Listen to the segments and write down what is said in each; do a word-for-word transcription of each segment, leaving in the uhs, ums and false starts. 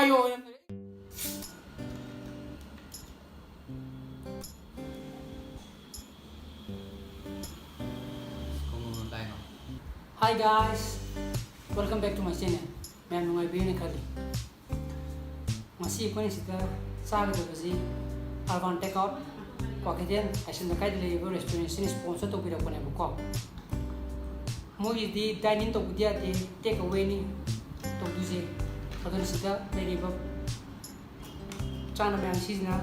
Hi guys, welcome back to my channel. ꯃꯌꯥꯝ ꯅꯨꯡꯉꯥꯏꯕꯤꯔꯦꯅ ꯈꯜꯂꯤ꯫ ꯉꯁꯤ ꯑꯩꯈꯣꯏꯅ ꯁꯤꯗ ꯆꯥꯒꯗꯕꯁꯤ Urban Takeout, ꯀ꯭ꯋꯥꯀꯩꯊꯦꯜ ꯂꯥꯏꯁ꯭ꯔꯝ ꯂꯩꯀꯥꯏꯗ ꯂꯩꯔꯤꯕ restaurant ꯁꯤꯅ sponsor ꯇꯧꯕꯤꯔꯛꯄꯅꯦꯕꯀꯣ꯫ ꯃꯣꯏꯒꯤꯗꯤ dine in ꯇꯧꯕꯗꯤ ꯌꯥꯗꯦ, take away ꯅꯤ ꯇꯧꯗꯣꯏꯁꯦ꯫ ꯑꯗꯨꯅ ꯁꯤꯗ ꯂꯩꯔꯤꯕ ꯆꯥꯅ ꯃꯌꯥꯝ ꯁꯤꯁꯤꯅ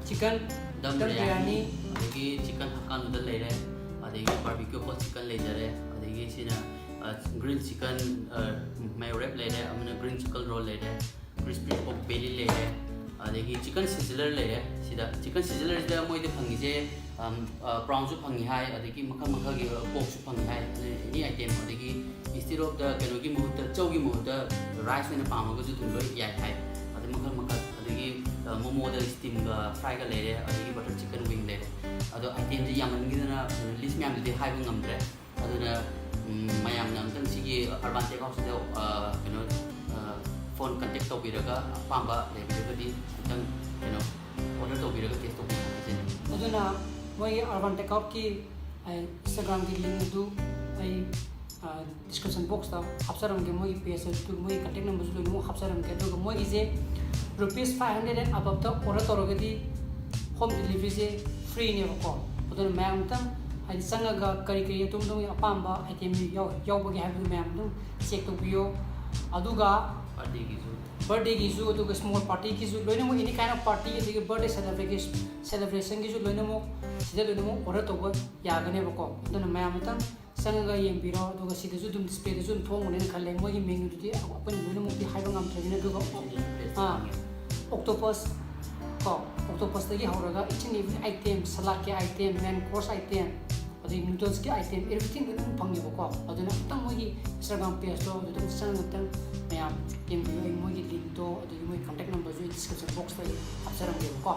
chicken ꯗꯝ ꯗꯝ ꯕꯤꯔꯌꯥꯅꯤ, ꯕꯤꯔꯌꯥꯅꯤ, ꯑꯗꯒꯤ chicken ꯍꯛꯀꯥ ꯅꯨꯗꯜ ꯂꯩꯔꯦ, ꯑꯗꯒꯤ barbecue pot chicken ꯂꯩꯖꯔꯦ, ꯑꯗꯒꯤ ꯁꯤꯅ green chicken mayo wrap ꯂꯩꯔꯦ, ꯑꯃꯅ green chicken roll ꯂꯩꯔꯦ, crispy pork belly ꯂꯩꯔꯦ, ꯑꯗꯒꯤ chicken sizzler ꯂꯩꯔꯦ꯫ ꯁꯤꯗ chicken sizzler ꯁꯤꯗ ꯃꯣꯏꯗ ꯐꯪꯉꯤꯁꯦ ꯄ꯭ꯔꯥꯎꯟꯁꯨ ꯐꯪꯉꯤ ꯍꯥꯏ, ꯑꯗꯒꯤ ꯃꯈꯜ ꯃꯈꯜꯒꯤ ꯄꯣꯔꯛꯁꯨ ꯐꯪꯉꯤ ꯍꯥꯏ꯫ ꯑꯗꯨꯅ ꯑꯦꯅꯤ ꯑꯥꯏꯇꯦꯝ, ꯑꯗꯒꯤ instead of the ꯀꯩꯅꯣꯒꯤ ꯃꯍꯨꯠꯇ, ꯆꯧꯒꯤ ꯃꯍꯨꯠꯇ ꯔꯥꯏꯁ ꯑꯣꯏꯅ ꯄꯥꯝꯃꯒꯁꯨ ꯑꯗꯨꯝ ꯂꯣꯏ ꯌꯥꯏ ꯍꯥꯏ꯫ ꯑꯗꯩ ꯃꯈꯜ ꯃꯈꯜ, ꯑꯗꯒꯤ ꯃꯣꯃꯣꯗ ꯁ꯭ꯇꯤꯝꯒ ꯐ꯭ꯔꯥꯏꯒ ꯂꯩꯔꯦ, ꯑꯗꯒꯤ butter chicken wing ꯂꯩꯔꯦ꯫ ꯑꯗꯣ ꯑꯥꯏꯇꯦꯝꯁꯦ ꯌꯥꯝꯃꯟꯈꯤꯗꯅ ꯂꯤꯁ ꯃꯌꯥꯝꯗꯨꯗꯤ ꯍꯥꯏꯕ ꯉꯝꯗ꯭ꯔꯦ꯫ ꯑꯗꯨꯅ ꯃꯌꯥꯝꯅ ꯑꯝꯇꯪ ꯁꯤꯒꯤ Urban Takeout ꯁꯤꯗ ꯀꯩꯅꯣ phone contact ꯇꯧꯕꯤꯔꯒ ꯑꯄꯥꯝꯕ ꯂꯩꯕꯤꯔꯒꯗꯤ ꯑꯝꯇꯪ ꯀꯩꯅꯣ order ꯇꯧꯕꯤꯔꯒ taste ꯇꯧꯕꯤꯌꯨ ꯍꯥꯏꯖꯅꯤꯡꯉꯤ꯫ ꯑꯗꯨꯅ ꯃꯣꯏꯒꯤ Urban Takeout ꯀꯤ ꯑꯩ Instagram ꯒꯤ link ꯑꯗꯨ ꯑꯩ description box ꯇ ꯍꯥꯞꯆꯔꯝꯒꯦ꯫ ꯃꯣꯏꯒꯤ page ꯑꯗꯨ, ꯃꯣꯏꯒꯤ contact number ꯁꯨ ꯂꯣꯏꯅꯃꯛ ꯍꯥꯞꯆꯔꯝꯒꯦ꯫ ꯑꯗꯨꯒ ꯃꯣꯏꯒꯤꯁꯦ rupees five hundred and above ꯇ order ꯇꯧꯔꯒꯗꯤ home delivery ꯁꯦ free ꯅꯦꯕꯀꯣ꯫ ꯑꯗꯨꯅ ꯃꯌꯥꯝ ꯑꯝꯇꯪ ꯍꯥꯏꯗꯤ ꯆꯪꯉꯒ ꯀꯔꯤ ꯀꯔꯤ ꯑꯗꯣꯝ ꯑꯗꯣꯝꯒꯤ ꯑꯄꯥꯝꯕ item ꯌꯥꯎ-, ꯌꯥꯎꯕꯒꯦ ꯍꯥꯏꯕꯗꯨ ꯃꯌꯥꯝ ꯑꯗꯨꯝ check ꯇꯧꯕꯤꯌꯣ꯫ ꯑꯗꯨꯒ birthday ꯒꯤꯁꯨ꯫ Birthday ꯒꯤꯁꯨ, ꯑꯗꯨꯒ small party ꯒꯤꯁꯨ ꯂꯣꯏꯅꯃꯛ, any kind of party, ꯑꯗꯒꯤ birthday celebration, celebration ꯒꯤꯁꯨ ꯂꯣꯏꯅꯃꯛ ꯁꯤꯗ ꯂꯣꯏꯅꯃꯛ order ꯇꯧꯕ ꯌꯥꯒꯅꯦꯕꯀꯣ꯫ ꯑꯗꯨꯅ ꯃꯌꯥꯝ ꯑꯃꯇꯪ ꯆꯪꯉꯒ ꯌꯦꯡꯕꯤꯔꯣ꯫ ꯑꯗꯨꯒ ꯁꯤꯗꯁꯨ ꯑꯗꯨꯝ display ꯗꯁꯨ ꯑꯗꯨꯝ ꯊꯣꯛꯑꯝꯒꯅꯦꯅ ꯈꯜꯂꯦ꯫ ꯃꯣꯏꯒꯤ menu ꯗꯨꯗꯤ ꯑꯩꯈꯣꯏꯅ ꯂꯣꯏꯅꯃꯛꯇꯤ ꯍꯥꯏꯕ ꯉꯝꯗ꯭ꯔꯕꯅꯤꯅ꯫ ꯑꯗꯨꯒ octopus ꯀꯣ, octopus ꯇꯒꯤ ꯍꯧꯔꯒ each and every item, salad ꯀꯤ item, main course item, ꯑꯗꯩ noodles ꯀꯤ item, everything ꯂꯣꯏꯅꯃꯛ ꯐꯪꯉꯦꯕꯀꯣ꯫ ꯑꯗꯨꯅ ꯑꯝꯇꯪ ꯃꯣꯏꯒꯤ Instagram page ꯇꯣ ꯑꯗꯨꯗ ꯆꯪꯉꯒ ꯑꯝꯇꯪ ꯃꯌꯥꯝ ꯌꯦꯡꯕꯤꯌꯨ꯫ ꯑꯩ ꯃꯣꯏꯒꯤ link ꯇꯣ ꯑꯗꯒꯤ ꯃꯣꯏ contact number ꯁꯨ ꯑꯩ description box ꯇ ꯑꯩ ꯍꯥꯞꯆꯔꯝꯒꯦꯕꯀꯣ꯫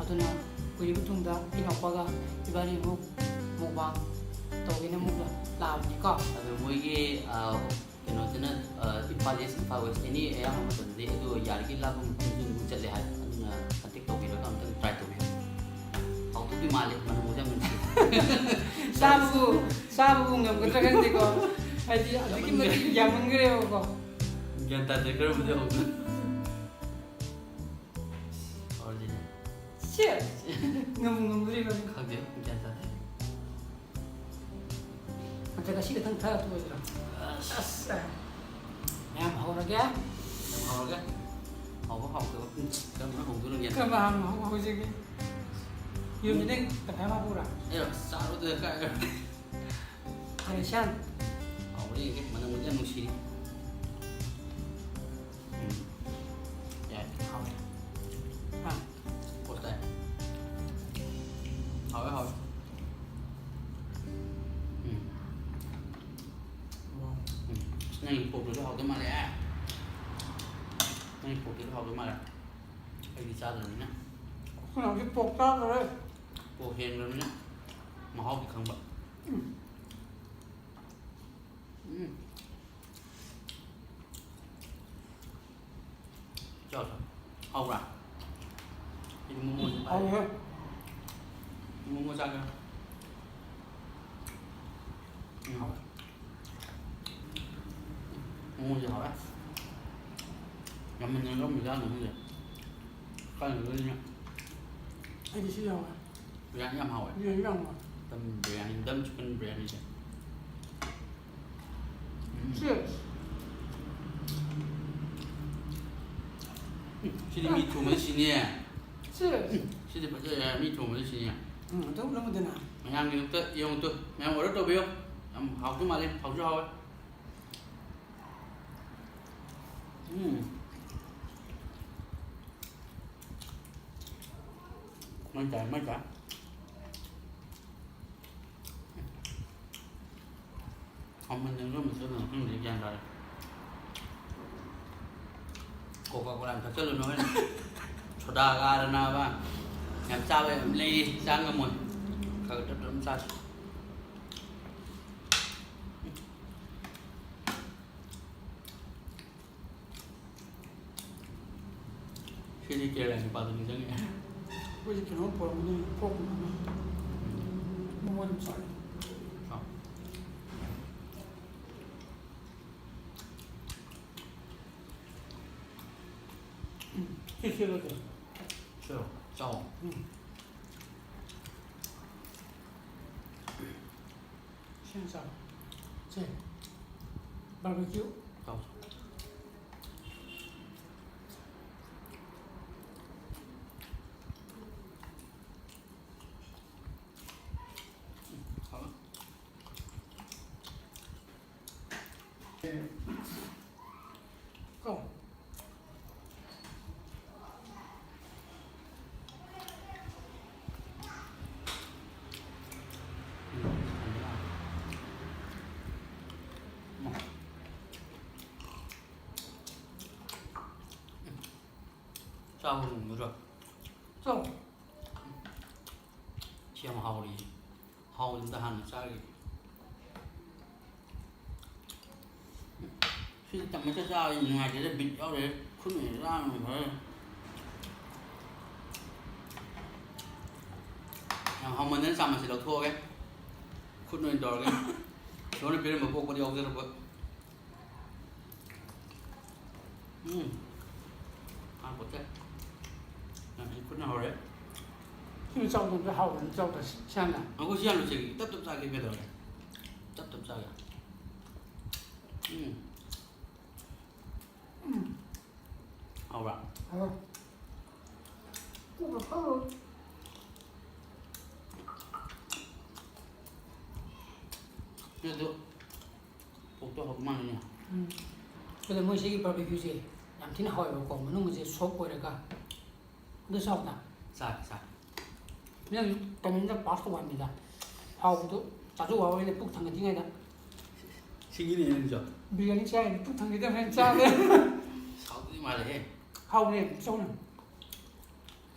ꯑꯗꯨꯅ ꯀꯨꯏꯔꯕ ꯃꯇꯨꯡꯗ ꯏꯅꯥꯎꯄꯥꯒ ꯏꯕꯥꯅꯤ ꯑꯃꯨꯛ mukbang ꯇꯧꯒꯦꯅ ꯑꯃꯨꯛ ꯂꯥꯛꯑꯕꯅꯤꯀꯣ꯫ ꯑꯗꯣ ꯃꯣꯏꯒꯤ ꯀꯩꯅꯣꯁꯤꯅ ꯏꯝꯐꯥꯜ ꯏꯁ, ꯏꯝꯐꯥꯜ ꯋꯦꯁ, ꯑꯦꯅꯤ ꯑꯌꯥꯝꯕ ꯃꯇꯝꯗꯗꯤ ꯑꯗꯨ ꯌꯥꯔꯤꯈꯩ ꯂꯥꯞꯄ ꯃꯐꯝꯗꯁꯨ ꯑꯗꯨꯝ ꯆꯠꯂꯦ ꯍꯥꯏ꯫ ꯑꯗꯨꯅ ꯀꯟꯇꯦꯛ ꯇꯧꯕꯤꯔꯒ ꯑꯝꯇꯪ ꯇ꯭ꯔꯥꯏ ꯇꯧꯕꯤꯌꯨ꯫ ꯍꯥꯎꯗꯧꯗꯤ ꯃꯥꯜꯂꯦ, ꯃꯅꯝ ꯃꯁꯤ ꯌꯥꯝ ꯅꯨꯡꯁꯤ꯫ ꯆꯥꯕꯕꯨ, ꯆꯥꯕꯕꯨ ꯉꯝꯒꯗ꯭ꯔꯥ ꯈꯪꯗꯦꯀꯣ꯫ ꯍꯥꯏꯗꯤ ꯑꯗꯨꯛꯀꯤ ꯃꯇꯤꯛ ꯌꯥꯝꯃꯟꯈ꯭ꯔꯦꯕꯀꯣ꯫ ꯒ꯭ꯌꯥꯟ ꯇꯥꯗꯦ, ꯀꯔꯝꯕꯗꯤ ꯍꯧꯗꯣꯏꯅꯣ? ꯍꯧꯔꯁꯤꯅꯦ꯫ ꯁꯦ! ꯉꯝꯕꯨ ꯉꯝꯗꯣꯔꯤꯕ꯭ꯔꯥ? ꯈꯪꯗꯦ, ꯒ꯭ꯌꯥꯟ ꯇꯥꯗꯦ꯫ ꯅꯠꯇ꯭ꯔꯒ ꯁꯤ ꯈꯛꯇꯪ ꯊꯛꯑ ꯇꯣꯛꯑꯁꯤꯔꯣ? ꯑꯁ꯫ ꯑꯁ꯫ ꯃꯌꯥꯝ ꯍꯧꯔꯒꯦ꯫ ꯃꯌꯥꯝ ꯍꯧꯔꯒꯦ꯫ ꯍꯥꯎꯕ ꯍꯥꯎꯇꯕ ꯀꯔꯝꯕꯅ ꯍꯧꯗꯣꯏꯅꯣ ꯒ꯭ꯌꯥꯟ ꯇꯥꯗꯦ꯫ ꯀꯔꯝꯕ ꯍꯥꯟꯅ ꯍꯧ-, ꯍꯧꯖꯤꯒꯦ? ꯌꯨꯝꯁꯤꯗ ꯇꯪꯈꯥꯏ ꯑꯃ ꯄꯨꯔꯥ? ꯑꯦ, ꯆꯥꯔꯨꯗ ꯀꯥꯏ꯫ ꯐꯔꯦ, ꯁꯥꯟ꯫ ꯍꯥꯎꯕ꯭ꯔꯥ ꯌꯦꯡꯒꯦ, ꯃꯅꯝꯕꯨꯗꯤ ꯌꯥꯝ ꯅꯨꯡꯁꯤꯔꯤ꯫ ꯎꯝ꯫ ꯌꯥꯏ꯫ ꯍꯥꯎꯋꯦ꯫ ꯍꯥ? ꯄꯣꯁ ꯇꯥꯏ꯫ ꯍꯥꯎꯋꯦ, ꯍꯥꯎꯋꯦ꯫ ꯎꯝ꯫ ꯋꯥꯎ꯫ ꯎꯝ꯫ ꯑꯁ, ꯅꯪꯒꯤ ꯄꯣꯛꯇꯨꯁꯨ ꯍꯥꯎꯗꯧ ꯃꯥꯜꯂꯦ꯫ ꯅꯪꯒꯤ ꯄꯣꯛꯇꯨꯁꯨ ꯍꯥꯎꯗꯧ ꯃꯥꯜꯂꯦ꯫ ꯑꯩꯗꯤ ꯆꯥꯗ꯭ꯔꯕꯅꯤꯅ꯫ ꯑꯩꯈꯣꯏ ꯍꯧꯖꯤꯛ ꯄꯣꯛ ꯆꯥꯗ꯭ꯔꯦ꯫ ꯄꯣꯛ ꯍꯦꯟꯈ꯭ꯔꯕꯅꯤꯅ ꯃꯍꯥꯎꯗꯤ ꯈꯪꯕ꯫ ꯎꯝ꯫ ꯎꯝ꯫ ꯆꯥꯎ, ꯆꯥꯎ꯫ ꯍꯥꯎꯕ꯭ꯔꯥ? ꯑꯩꯗꯤ ꯃꯣꯃꯣꯁꯦ ꯄꯥꯏꯔꯦ꯫ ꯍꯥꯎꯋꯦ꯫ ꯃꯣꯃꯣ ꯆꯥꯒꯦ꯫ ꯎꯝ꯫ ꯍꯥꯎꯋꯦ꯫ ꯃꯣꯃꯣꯁꯦ ꯍꯥꯎꯋꯦ꯫ ꯌꯥꯝ ꯃꯨꯟꯅ ꯂꯧꯔꯝꯃꯤꯖꯥꯠꯅꯣ ꯈꯪꯗꯦ꯫ ꯀꯥꯏꯗꯅꯣ ꯑꯩꯅ ꯑꯩꯗꯤ ꯁꯤ ꯌꯥꯎꯋꯦ꯫ ꯕꯤꯔꯌꯥꯅꯤ ꯌꯥꯝ ꯍꯥꯎꯋꯦ꯫ ꯕꯤꯔꯌꯥꯅꯤ ꯌꯥꯝ ꯍꯥꯎꯋꯦ꯫ ꯗꯝ ꯕꯤꯔꯌꯥꯅꯤ, ꯗꯝ ꯆꯤꯛꯀꯟ ꯕꯤꯔꯌꯥꯅꯤꯁꯦ꯫ ꯎꯝ꯫ ꯁꯤ꯫ ꯎꯝ, ꯁꯤꯗꯤ ꯃꯤ ꯊꯣꯡꯕꯗ ꯁꯤꯅꯤ꯫ ꯁꯤ꯫ ꯎꯝ, ꯁꯤꯗꯤ ꯐꯖꯔꯦ, ꯃꯤ ꯊꯣꯡꯕꯗ ꯁꯤꯅꯤ꯫ ꯎꯝ, ꯑꯗꯨ ꯂꯧꯗꯅ꯫ ꯃꯌꯥꯝꯒꯤꯗꯃꯛꯇ ꯌꯦꯡꯉꯨ ꯇꯨ, ꯃꯌꯥꯝ order ꯇꯧꯕꯤꯌꯨ꯫ ꯌꯥꯝ ꯍꯥꯎꯁꯨ ꯃꯥꯜꯂꯤ, ꯍꯥꯎꯁꯨ ꯍꯥꯎꯋꯦ꯫ ꯎꯝ꯫ ꯃꯩ ꯇꯥꯏ, ꯃꯩ ꯇꯥꯏ꯫ ꯈꯥꯃꯦꯟ ꯑꯁꯤꯟꯕ ꯃꯆꯜ ꯃꯈꯜꯁꯦ ꯒ꯭ꯌꯥꯟ ꯇꯥꯔꯦ꯫ Coca Cola ꯌꯥꯝ ꯊꯛꯆꯜꯂꯨꯅꯨ ꯍꯦ꯫ ꯁꯣꯗꯥ ꯒꯥꯗꯅꯕ ꯌꯥꯝ ꯆꯥꯕ ꯌꯥꯝ ꯂꯩ, ꯆꯥ ꯉꯝꯃꯣꯏ꯫ ꯈꯔ ꯈꯔ ꯇꯞ ꯇꯞꯅ ꯆꯥꯁꯤ꯫ ꯁꯤꯗꯤ ꯀꯦꯔꯂꯥ ꯅꯨꯄꯥꯗꯣ ꯅꯤꯡꯁꯤꯡꯉꯛꯑꯦ꯫ ꯑꯩꯈꯣꯏꯁꯦ ꯀꯩꯅꯣꯝ ꯄꯨꯔꯛꯄꯅꯦ, ꯐꯣꯔꯛ ꯑꯃ꯫ ꯃꯉꯣꯟꯗ ꯑꯗꯨꯝ ꯆꯥꯔꯦ꯫ ꯑꯥ꯫ ꯎꯝ, ꯁꯤ ꯁꯤꯜꯂꯁꯦ꯫ ꯁꯤꯜꯂꯣ, ꯆꯥꯎ꯫ ꯎꯝ꯫ ꯁꯤ ꯍꯥꯟꯅ ꯆꯥꯔꯣ꯫ ꯁꯦ, ꯕꯥꯔꯕꯤꯀ꯭ꯌꯨ꯫ ꯆꯥꯎ꯫ ꯎꯝ, ꯍꯥꯎꯋꯦ꯫ ꯀꯣ꯫ ꯆꯥꯕ ꯉꯝꯒꯗ꯭ꯔꯣ? ꯆꯥꯎ꯫ ꯁꯤ ꯌꯥꯝ ꯍꯥꯎꯔꯤ꯫ ꯍꯥꯎꯕꯗ ꯍꯥꯟꯅ ꯆꯥꯒꯦ꯫ ꯁꯤꯗꯤ ꯇꯞꯅ ꯆꯥꯕ ꯅꯨꯡꯉꯥꯏꯇꯦꯗ, ꯕꯤꯠ ꯌꯥꯎꯔꯦ꯫ ꯈꯨꯠꯅ ꯑꯣꯏꯅ ꯆꯥꯕꯅ ꯐꯔꯦ꯫ ꯌꯥꯝ ꯍꯥꯎꯃꯟꯗꯅ ꯆꯥꯃꯁꯁꯦ ꯂꯧꯊꯣꯛꯑꯒꯦ꯫ ꯈꯨꯠꯅ ꯑꯣꯏꯅ ꯇꯧꯔꯒꯦ꯫ ꯏꯁꯣꯔꯅ ꯄꯤꯔꯝꯕ ꯄꯣꯛꯄꯗ ꯌꯥꯎꯖꯔꯕ꯫ ꯎꯝ꯫ ꯍꯥꯎꯄꯣꯠꯇꯦ꯫ ꯌꯥꯝ ꯈꯨꯠꯅ ꯍꯧꯔꯦ꯫ ꯁꯤꯅ ꯆꯥꯎꯗꯕꯁꯨ ꯍꯥꯎꯕꯅꯤ, ꯆꯥꯎꯗ꯭ꯔꯁꯤ꯫ ꯁꯤ ꯍꯥꯟꯅ꯫ ꯑꯩꯈꯣꯏ ꯁꯤ ꯍꯥꯟꯅ ꯂꯣꯏꯁꯤꯜꯂꯒꯦ꯫ ꯇꯞ ꯇꯞ ꯆꯥꯒꯦ, ꯀꯩꯗꯧꯔꯒꯦ? ꯇꯞ ꯇꯞ ꯆꯥꯒꯦ꯫ ꯎꯝ꯫ ꯎꯝ꯫ ꯍꯥꯎꯕ꯭ꯔꯥ? ꯍꯥꯎꯋꯦ꯫ ꯀꯣꯛꯀ ꯐꯔꯣꯏ꯫ ꯑꯗꯨ ꯄꯣꯛꯇꯣ ꯍꯥꯎꯕ ꯃꯥꯜꯂꯤꯅꯦ꯫ ꯎꯝ꯫ ꯑꯗꯣ ꯃꯣꯏ ꯁꯤꯒꯤ ꯕꯥꯔꯕꯤꯀ꯭ꯌꯨꯁꯦ ꯌꯥꯝ ꯊꯤꯅ ꯍꯥꯎꯋꯦꯕꯀꯣ, ꯃꯅꯨꯡꯒꯁꯦ ꯁꯣꯐ ꯑꯣꯏꯔꯒ꯫ ꯑꯗꯨ ꯆꯥꯎꯗ꯫ ꯆꯥꯒꯦ, ꯆꯥꯒꯦ꯫ ꯅꯪ ꯇꯥꯏꯃꯤꯡꯗ ꯄꯥꯁ ꯇꯧꯍꯟꯕꯤꯗ꯫ ꯍꯥꯎꯕꯗꯣ ꯆꯥꯖꯧ ꯍꯥꯎꯋꯦꯅ ꯄꯨꯛ ꯊꯟꯒꯠꯇ꯭ꯔꯤꯉꯩꯗ꯫ ꯁꯤꯒꯤꯅꯦ ꯅꯪꯁꯨ꯫ ꯕꯤꯔꯌꯥꯅꯤ ꯆꯥꯏꯅ ꯄꯨꯛ ꯊꯟꯒꯠꯇ꯭ꯔꯤꯉꯩꯗ ꯆꯥꯕ꯫ ꯁꯥꯎꯗꯣꯏ ꯃꯥꯜꯂꯦꯍꯦ꯫ ꯍꯥꯎꯕꯅꯦ, ꯆꯥꯎꯅ꯫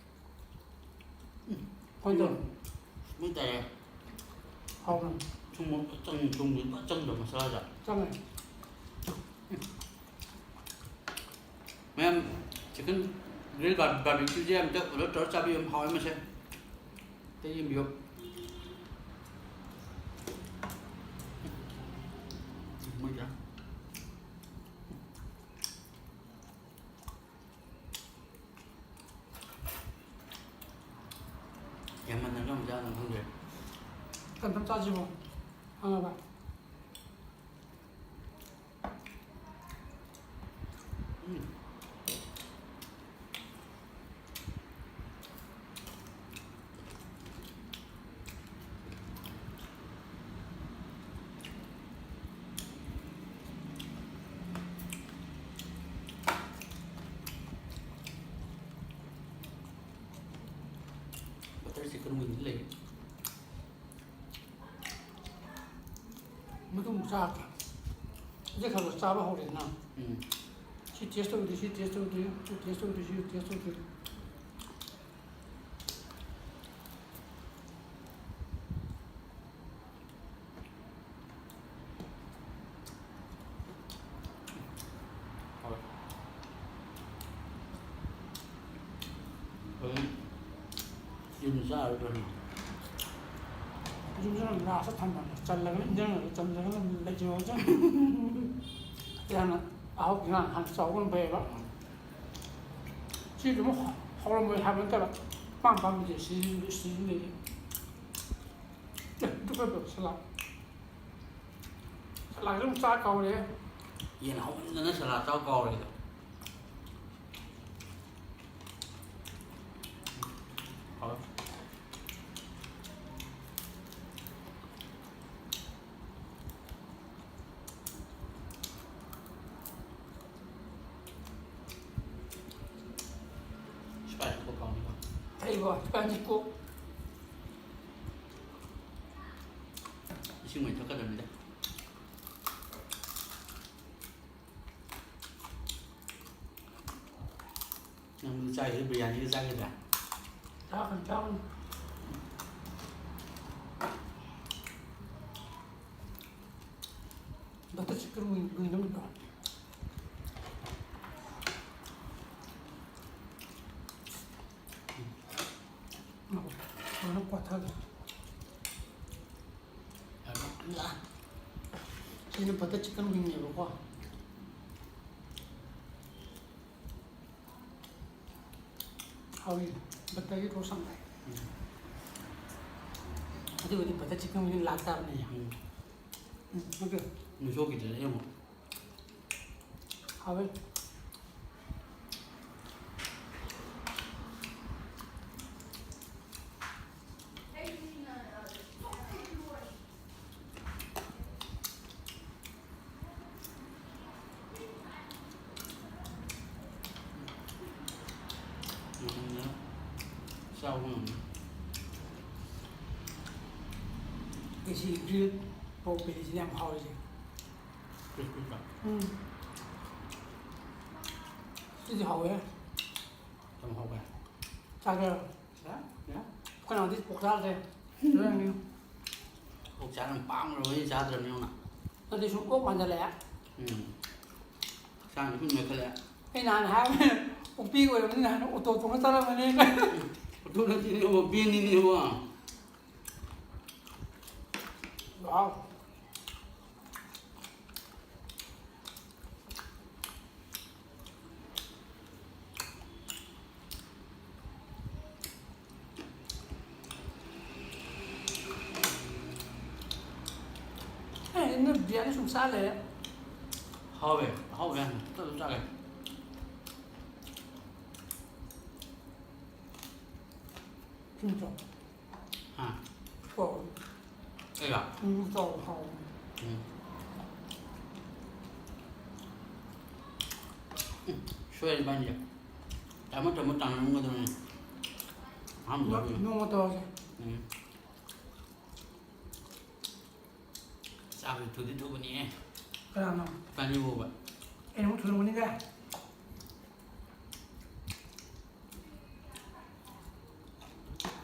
ꯎꯝ, ꯀꯃꯥꯏ ꯇꯧꯔꯦ? ꯃꯩ ꯇꯥꯏꯌꯦ꯫ ꯍꯥꯎꯕ꯭ꯔꯣ? ꯊꯨꯝ ꯆꯪ-, ꯊꯨꯝ ꯐꯖꯅ ꯆꯪꯗ꯭ꯔꯣ ꯃꯁꯥꯂꯥꯗ? ꯆꯪꯉꯦ꯫ ꯃꯌꯥꯝ chicken Grill bar-, barbecue ꯁꯦ ꯑꯝꯇ order ꯇꯧꯔ ꯆꯥꯕꯤꯌꯨ, ꯍꯥꯎꯋꯦ ꯃꯁꯦ꯫ ꯑꯝꯇ ꯌꯦꯡꯕꯤꯌꯨ꯫ ꯃꯣꯏꯁꯦ ꯌꯥꯝꯃꯟꯗꯅ ꯀꯔꯝ ꯆꯥꯗꯣꯏꯅꯣ ꯈꯪꯗ꯭ꯔꯦ꯫ ꯀꯟꯐꯝ ꯆꯥꯁꯤꯕꯣ? ꯈꯪꯉꯕ? ꯎꯝ꯫ Butter chicken wing ꯂꯩ꯫ ꯃꯗꯨ ꯑꯃꯨꯛ ꯆꯥꯒꯦ꯫ ꯍꯧꯖꯤꯛ ꯈꯔ ꯈꯔ ꯆꯥꯕ ꯍꯧꯔꯦꯗꯅ꯫ ꯎꯝ꯫ ꯁꯤ taste ꯇꯧꯗ꯭ꯔꯤ, ꯁꯤ taste ꯇꯧꯗ꯭ꯔꯤ, ꯁꯤ taste ꯇꯧꯗ꯭ꯔꯤ, ꯁꯤ taste ꯇꯧꯗ꯭ꯔꯤ꯫ ꯍꯣꯏ꯫ ꯑꯗꯨꯝ ꯌꯨꯝꯗ ꯆꯥꯔꯨꯔꯅꯤ꯫ ꯌꯨꯝꯗ ꯂꯥꯁꯇ ꯊꯝꯕꯅꯦ꯫ ꯆꯜꯂꯒꯅ ꯏꯟꯖꯥꯡ ꯅꯥꯄꯤ, ꯆꯜꯂꯒꯅ ꯂꯩꯖꯧ ꯍꯥꯏꯖꯥꯠꯅꯤ꯫ ꯑꯗꯩ ꯍꯥꯟꯅ ꯑꯍꯥꯎ ꯏꯟꯖꯥꯡ ꯍꯥꯟꯅ ꯆꯥꯎꯕꯅ ꯐꯩꯌꯦꯕ꯫ ꯁꯤꯁꯨ ꯑꯃꯨꯛ ꯍꯥꯎꯔꯝꯃꯣꯏ ꯍꯥꯏꯕ ꯅꯠꯇꯕ, ꯑꯄꯥꯝ ꯑꯄꯥꯝꯕꯁꯦ ꯁꯤꯖꯤꯟꯅ-, ꯁꯤꯖꯤꯟꯅꯩꯌꯦ꯫ ꯑꯦ, ꯑꯗꯨ ꯀꯩꯅꯣ ꯇꯧ, ꯁꯂꯥꯗ꯫ ꯁꯂꯥꯗꯁꯨ ꯑꯃꯨꯛ ꯆꯥ ꯀꯥꯎꯔꯦ꯫ ꯌꯦꯟ ꯍꯥꯎꯃꯟꯗꯅ ꯁꯂꯥꯗ ꯆꯥ ꯀꯥꯎꯔꯦꯗ꯫ ꯍꯥꯎꯋꯦ꯫ Spicy Coke ꯍꯥꯎꯅꯤꯀꯣ꯫ ꯑꯩꯕꯣ, spicy Coke꯫ ꯏꯁꯤꯡ ꯑꯣꯏꯅ ꯊꯛꯀꯗꯕꯅꯤꯗ꯫ ꯅꯪ ꯆꯥꯏꯁꯦ ꯕꯤꯔꯌꯥꯅꯤꯒ ꯆꯥꯈꯤꯗ꯭ꯔꯥ? ꯆꯥꯒꯅꯤ, ꯆꯥꯒꯅꯤ꯫ Butter chicken wing, wing ꯑꯃꯗꯣ꯫ ꯀꯣꯊꯒꯦ꯫ ꯁꯤꯅ butter chicken wingꯅꯦꯕꯀꯣ꯫ ꯍꯥꯎꯏ꯫ Butterꯒꯤ roast ꯌꯥꯝ ꯂꯥꯛꯑꯦ꯫ ꯎꯝ꯫ ꯑꯗꯨꯕꯨꯗꯤ butter chicken wing ꯂꯥꯛꯇꯥꯕꯅꯤ꯫ ꯎꯝ꯫ ꯎꯝ, okay꯫ ꯅꯨꯡꯁꯣꯛꯈꯤꯗ꯭ꯔꯦ ꯑꯩ ꯑꯃꯨꯛ꯫ ꯍꯥꯎꯋꯦ꯫ ꯎꯝ, ꯆꯥꯕ ꯉꯝꯃꯤ꯫ ꯑꯩꯁꯤ grilled pork bellyꯁꯤꯅ ꯌꯥꯝ ꯍꯥꯎꯔꯤꯁꯦ꯫ Crispy ꯇ꯫ ꯎꯝ꯫ ꯁꯤꯗꯤ ꯍꯥꯎꯋꯦ꯫ ꯌꯥꯝ ꯍꯥꯎꯋꯦ꯫ ꯆꯥꯒꯦꯔꯣ? ꯌꯥ, ꯌꯥ꯫ ꯑꯩꯈꯣꯏ ꯅꯥꯎꯗꯤ pork ꯆꯥꯗ꯭ꯔꯦ꯫ ꯂꯣꯏꯔꯅꯤ꯫ ꯑꯣꯛ ꯆꯥꯔ ꯄꯥꯝꯈ꯭ꯔꯕ ꯑꯩ ꯆꯥꯗ꯭ꯔꯕꯅꯤ ꯌꯦꯡꯉꯨꯅ꯫ ꯑꯗꯨꯗꯤ ꯁꯨꯝ ꯑꯣꯛ ꯃꯥꯟꯖꯜꯂꯛꯑꯦ꯫ ꯎꯝ꯫ ꯍꯛꯆꯥꯡꯁꯦ ꯁꯨꯝ ꯅꯣꯏꯈꯠꯂꯛꯑꯦ꯫ ꯑꯩ ꯅꯍꯥꯟ ꯍꯥꯏꯕꯅꯦ, ꯑꯣꯛꯄꯤ ꯑꯣꯏꯔꯕꯅꯤꯅ ꯍꯥꯟꯅ auto ꯊꯣꯡꯉ ꯆꯥꯔꯝꯃꯅꯤ꯫ Auto ꯅꯠꯇꯦꯅꯦ, ꯚꯦꯟꯅꯤꯅꯦ ꯏꯕꯣ꯫ Wow꯫ ꯑꯦ, ꯅꯣꯏ ꯕꯤꯌꯔꯗꯤ ꯁꯨꯝ ꯆꯥ ꯂꯩꯔꯦ꯫ ꯍꯥꯎꯋꯦ, ꯑꯍꯥꯎꯕ ꯌꯥꯝ ꯇꯞ ꯇꯞ ꯆꯥꯒꯦ꯫ ꯆꯨꯝꯗ꯭ꯔꯣ? ꯍꯥ? ꯀꯣ꯫ ꯑꯩꯔꯣ? ꯎꯝ, ꯆꯥꯎ, ꯍꯥꯎ꯫ ꯎꯝ꯫ ꯎꯝ, ꯁꯣꯏꯔꯦ ꯏꯕꯥꯅꯤꯁꯦ꯫ ꯇꯥꯃꯣ, ꯇꯥꯃꯣ ꯇꯥꯟꯅꯔꯝꯒꯗꯕꯅꯤ꯫ ꯑꯍꯥꯟꯕꯗ ꯅꯣ-, ꯑꯣꯏꯅ꯫ ꯅꯣꯡꯃ ꯇꯧꯔꯁꯦ꯫ ꯎꯝ꯫ ꯆꯥꯕꯗꯤ ꯊꯨꯗꯤ ꯊꯨꯕꯅꯤꯍꯦ꯫ ꯀꯅꯥꯅꯣ? ꯏꯕꯥꯅꯤ ꯐꯥꯎꯕ꯫ ꯑꯩꯅ ꯑꯃꯨꯛ ꯊꯨꯔꯝꯒꯅꯤꯗ꯫